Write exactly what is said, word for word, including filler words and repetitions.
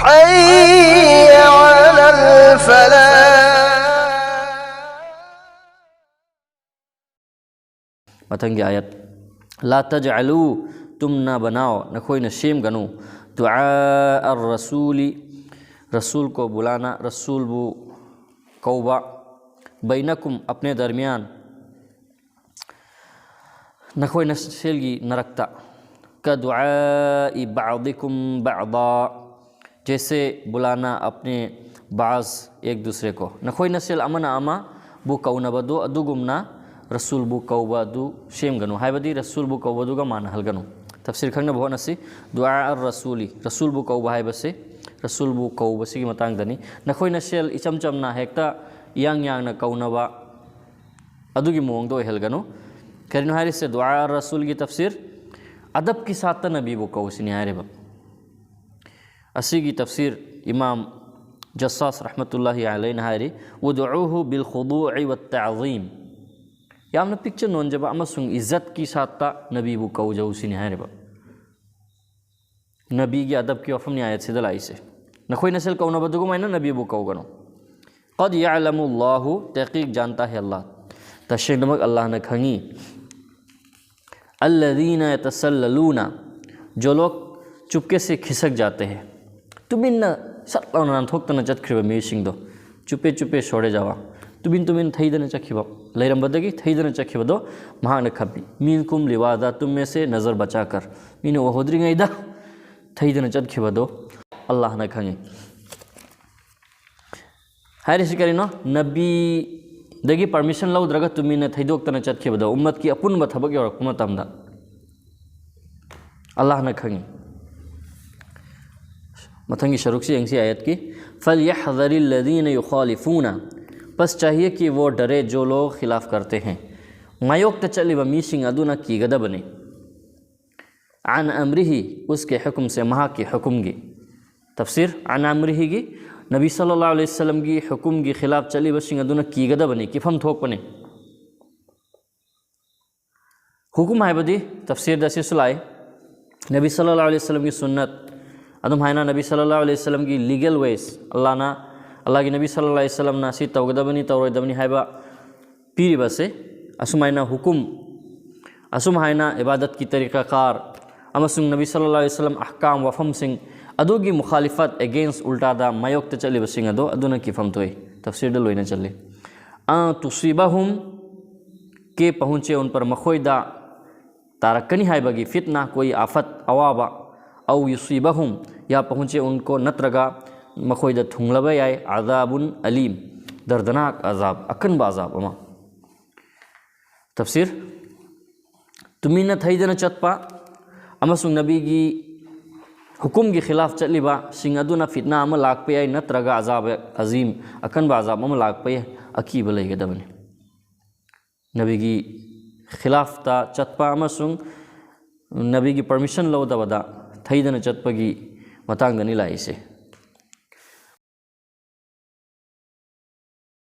حي على الفلاح. ꯃꯊꯪꯒꯤ ꯑꯥꯌꯠ, لا تجعلوا, तुम न बनाओ, ꯅꯈꯣꯏꯅ ꯁꯦꯝꯒꯅꯨ, دعاء الرسول, रसूल को बुलाना, रसूलꯕꯨ ꯀꯧꯕ, بينكم, अपने दरमियान, ꯅꯈꯣꯏ ꯅꯁꯦꯜꯒꯤ ꯅꯔꯛꯇ, كدعاء بعضكم بعضا, जैसे बुलाना अपने बाज़ एक दूसरे को, ꯅꯈꯣꯏ ꯅꯁꯦꯜ ꯑꯃꯅ ꯑꯃꯕꯨ ꯀꯧꯅꯕꯗꯨ ꯑꯗꯨꯒꯨꯝꯅ ꯔꯁꯨꯜꯕꯨ ꯀꯧꯕ ꯑꯗꯨ ꯁꯦꯝꯒꯅꯨ, ꯍꯥꯏꯕꯗꯤ ꯔꯁꯨꯜꯕꯨ ꯀꯧꯕꯗꯨꯒ ꯃꯥꯟꯅꯍꯜꯒꯅꯨ꯫ ꯇꯐꯁꯤꯔ ꯈꯪꯅꯕ ꯍꯣꯠꯅꯁꯤ꯫ ꯗꯨꯑꯥ ꯑꯔ ꯔꯁꯨꯂꯤ, ꯔꯁꯨꯜꯕꯨ ꯀꯧꯕ ꯍꯥꯏꯕꯁꯤ, ꯔꯁꯨꯜꯕꯨ ꯀꯧꯕꯁꯤꯒꯤ ꯃꯇꯥꯡꯗꯅꯤ꯫ ꯅꯈꯣꯏ ꯅꯁꯦꯜ ꯏꯆꯝ ꯆꯝꯅ ꯍꯦꯛꯇ ꯏꯌꯥꯡ ꯌꯥꯡꯅ ꯀꯧꯅꯕ ꯑꯗꯨꯒꯤ ꯃꯑꯣꯡꯗ ꯑꯣꯏꯍꯜꯒꯅꯨ꯫ ꯀꯔꯤꯅꯣ ꯍꯥꯏꯔꯤꯁꯦ? ꯗꯨꯑꯥ ꯑꯔ ꯔꯁꯨꯜꯒꯤ ꯇꯐꯁꯤꯔ, ꯑꯗꯕꯀꯤ ꯁꯥꯠꯇ ꯅꯕꯤꯕꯨ ꯀꯧꯁꯤꯅꯤ ꯍꯥꯏꯔꯤꯕ꯫ ꯑꯁꯤꯒꯤ ꯇꯐꯁꯤꯔ ꯏꯃꯥꯝ ꯖꯁꯥꯁ ꯔꯍꯃꯇꯨꯜꯂꯥꯍꯤ ꯑꯂꯩꯅ ꯍꯥꯏꯔꯤ, ꯎꯗꯎꯍꯨ ꯕꯤꯜ ꯈꯨꯗꯨꯏ ꯋꯠ ꯇꯥꯖꯤꯝ꯫ ꯌꯥꯝꯅ ꯄꯤꯛꯆ ꯅꯣꯟꯖꯕ ꯑꯃꯁꯨꯡ ꯏꯖꯠꯀꯤ ꯁꯥꯠꯇ ꯅꯕꯤꯕꯨ ꯀꯧꯖꯧꯁꯤꯅꯤ ꯍꯥꯏꯔꯤꯕ꯫ ꯅꯕꯤꯒꯤ ꯑꯗꯕꯀꯤ ꯋꯥꯐꯝꯅꯤ ꯑꯥꯌꯠꯁꯤꯗ ꯂꯥꯛꯏꯁꯦ꯫ ꯅꯈꯣꯏ ꯅꯁꯦꯜ ꯀꯧꯅꯕ ꯑꯗꯨꯒꯨꯃꯥꯏꯅ ꯅꯕꯤꯕꯨ ꯀꯧꯒꯅꯨ꯫ ꯀꯗ ꯌꯥꯂꯃꯨꯜꯂꯥꯍꯨ, ꯇꯍꯀꯤꯛ ꯖꯥꯟꯇꯥ ꯍꯦ ꯑꯜꯂꯥꯍ꯫ ꯇꯁꯦꯡꯅꯃꯛ ꯑꯜꯂꯥꯍꯅ ꯈꯪꯉꯤ꯫ الذين يتسللون, जो लोग चुपके से खिसक जाते हैं. ꯇꯨꯃꯤꯟꯅ ꯁꯠ ꯂꯥꯎꯅ ꯅꯥꯟꯊꯣꯛꯇꯅ ꯆꯠꯈ꯭ꯔꯤꯕ ꯃꯤꯁꯤꯡꯗꯣ, ꯆꯨꯞꯄꯦ ꯆꯨꯞꯄꯦ ꯁꯣꯔꯦ ꯖꯥꯋꯥ, ꯇꯨꯃꯤꯟ ꯇꯨꯃꯤꯟ ꯊꯩꯗꯅ ꯆꯠꯈꯤꯕ, ꯂꯩꯔꯝꯕꯗꯒꯤ ꯊꯩꯗꯅ ꯆꯠꯈꯤꯕꯗꯣ ꯃꯍꯥꯛꯅ ꯈꯪꯕꯤ꯫ ꯃꯤꯟꯀꯨꯝ ꯂꯤꯋꯥꯗꯥ, ꯇꯨꯝꯃꯦꯁꯦ ꯅꯖꯔ ꯕꯆꯥꯀꯔ, ꯃꯤꯅ ꯎꯍꯧꯗ꯭ꯔꯤꯉꯩꯗ ꯊꯩꯗꯅ ꯆꯠꯈꯤꯕꯗꯣ ꯑꯜꯂꯥꯍꯅ ꯈꯪꯉꯤ꯫ ꯍꯥꯏꯔꯤꯁꯤ ꯀꯔꯤꯅꯣ? ꯅꯕꯤꯗꯒꯤ ꯄꯔꯃꯤꯁꯟ ꯂꯧꯗ꯭ꯔꯒ ꯇꯨꯃꯤꯟꯅ ꯊꯩꯗꯣꯛꯇꯅ ꯆꯠꯈꯤꯕꯗꯣ, ꯎꯝꯃꯠꯀꯤ ꯑꯄꯨꯟꯕ ꯊꯕꯛ ꯌꯧꯔꯛꯄ ꯃꯇꯝꯗ ꯑꯜꯂꯥꯍꯅ ꯈꯪꯉꯤ꯫ ꯃꯊꯪꯒꯤ ꯁꯔꯨꯛꯁꯤ ꯌꯦꯡꯁꯤ ꯑꯥꯌꯠꯀꯤ꯫ فَلْيَحْذَرِ الَّذِينَ يُخَالِفُونَ, بس चाहिए कि वो डरे जो लोग खिलाफ करते हैं. ꯃꯥꯌꯣꯛꯇ ꯆꯠꯂꯤꯕ ꯃꯤꯁꯤꯡ ꯑꯗꯨꯅ ꯀꯤꯒꯗꯕꯅꯤ꯫ عَنْ أَمْرِهِ, उसके हुक्म से, ꯃꯍꯥꯛꯀꯤ ꯍꯨꯀꯨꯝꯒꯤ꯫ ꯇꯐꯁꯤꯔ, عَنْ أَمْرِهꯒꯤ, ꯅꯕꯤ ꯁꯜꯂꯜꯂꯥꯍꯨ ꯑꯂꯩꯍꯤ ꯋꯁꯜꯂꯝꯒꯤ ꯍꯨꯀꯨꯝꯒꯤ ꯈꯤꯂꯥꯐ ꯆꯠꯂꯤꯕꯁꯤꯡ ꯑꯗꯨꯅ ꯀꯤꯒꯗꯕꯅꯤ, ꯀꯤꯐꯝ ꯊꯣꯛꯄꯅꯤ꯫ ꯍꯨꯀꯨꯝ ꯍꯥꯏꯕꯗꯤ ꯇꯐꯁꯤꯔꯗ ꯑꯁꯤꯁꯨ ꯂꯥꯛꯏ, ꯅꯕꯤ ꯁꯜꯂꯜꯂꯥꯍꯨ ꯑꯂꯩꯍꯤ ꯋꯁꯜꯂꯝꯒꯤ ꯁꯨꯟꯅꯠ, ꯑꯗꯨꯝ ꯍꯥꯏꯅ ꯅꯕꯤ ꯁꯜꯂꯜꯂꯥꯍꯨ ꯑꯂꯩꯍꯤ ꯋꯥꯁꯜꯂꯝꯒꯤ ꯂꯤꯒꯦꯜ ꯋꯦꯁ, ꯑꯜꯂꯥꯍꯅ, ꯑꯜꯂꯥꯍꯒꯤ ꯅꯕꯤ ꯁꯜꯂꯜꯂꯥꯍꯨ ꯑꯂꯩꯍꯤ ꯋꯥꯁꯜꯂꯝꯅ ꯁꯤ ꯇꯧꯒꯗꯕꯅꯤ, ꯇꯧꯔꯣꯏꯗꯕꯅꯤ ꯍꯥꯏꯕ ꯄꯤꯔꯤꯕꯁꯦ, ꯑꯁꯨꯃꯥꯏꯅ ꯍꯨꯀꯨꯝ, ꯑꯁꯨꯝ ꯍꯥꯏꯅ ꯏꯕꯥꯗꯠꯀꯤ ꯇꯔꯤꯀꯥꯀꯥꯔ ꯑꯃꯁꯨꯡ ꯅꯕꯤ ꯁꯜꯂꯜꯂꯥꯍꯨ ꯑꯂꯩꯍꯤ ꯋꯥꯁꯜꯂꯝ ꯑꯍꯀꯥꯝ, ꯋꯥꯐꯝꯁꯤꯡ ꯑꯗꯨꯒꯤ ꯃꯨꯈꯥꯂꯤꯐꯠ, ꯑꯦꯒꯦꯟꯁ, ꯎꯜꯇꯥꯗ, ꯃꯥꯌꯣꯛꯇ ꯆꯠꯂꯤꯕꯁꯤꯡ ꯑꯗꯣ ꯑꯗꯨꯅ ꯀꯤꯐꯝ ꯊꯣꯛꯏ꯫ ꯇꯐꯁꯤꯔꯗ ꯂꯣꯏꯅ ꯆꯜꯂꯤ꯫ ꯑ ꯇꯨꯁꯤꯕꯍꯨꯝ, ꯀꯦ ꯄꯍꯨꯟꯆꯦ ꯎꯟ ꯄꯔ, ꯃꯈꯣꯏꯗ ꯇꯥꯔꯛꯀꯅꯤ ꯍꯥꯏꯕꯒꯤ ꯐꯤꯠꯅꯥ, ꯀꯣꯏ ꯑꯥꯐꯠ, ꯑꯋꯥꯕ, ꯑꯧ ꯌꯨꯁꯤꯕꯍꯨꯝ, ꯌꯥ ꯄꯍꯨꯟꯆꯦ ꯎꯟꯀꯣ, ꯅꯠꯇ꯭ꯔꯒ ꯃꯈꯣꯏꯗ ꯊꯨꯡꯂꯕ ꯌꯥꯏ ꯑꯖꯥꯕꯨꯟ ꯑꯂꯤꯝ, ꯗꯔꯗꯅꯥꯛ ꯑꯖꯥꯕ, ꯑꯀꯟꯕ ꯑꯖꯥꯕ ꯑꯃ꯫ ꯇꯐꯁꯤꯔ, ꯇꯨꯃꯤꯟꯅ ꯊꯩꯗꯅ ꯆꯠꯄ ꯑꯃꯁꯨꯡ ꯅꯕꯤꯒꯤ ꯍꯨꯀꯨꯝꯒꯤ ꯈꯤꯂꯥꯐ ꯆꯠꯂꯤꯕꯁꯤꯡ ꯑꯗꯨꯅ ꯐꯤꯠꯅꯥ ꯑꯃ ꯂꯥꯛꯄ ꯌꯥꯏ, ꯅꯠꯇ꯭ꯔꯒ ꯑꯖꯥꯕ ꯑꯖꯤꯝ, ꯑꯀꯟꯕ ꯑꯖꯥꯕ ꯑꯃ ꯂꯥꯛꯄ ꯌꯥꯏ, ꯑꯀꯤꯕ ꯂꯩꯒꯗꯕꯅꯤ꯫ ꯅꯕꯤꯒꯤ ꯈꯤꯂꯥꯐꯇ ꯆꯠꯄ ꯑꯃꯁꯨꯡ ꯅꯕꯤꯒꯤ ꯄꯔꯃꯤꯁꯟ ꯂꯧꯗꯕꯗ ꯊꯩꯗꯅ ꯆꯠꯄꯒꯤ ꯃꯇꯥꯡꯗꯅꯤ ꯂꯥꯛꯏꯁꯦ꯫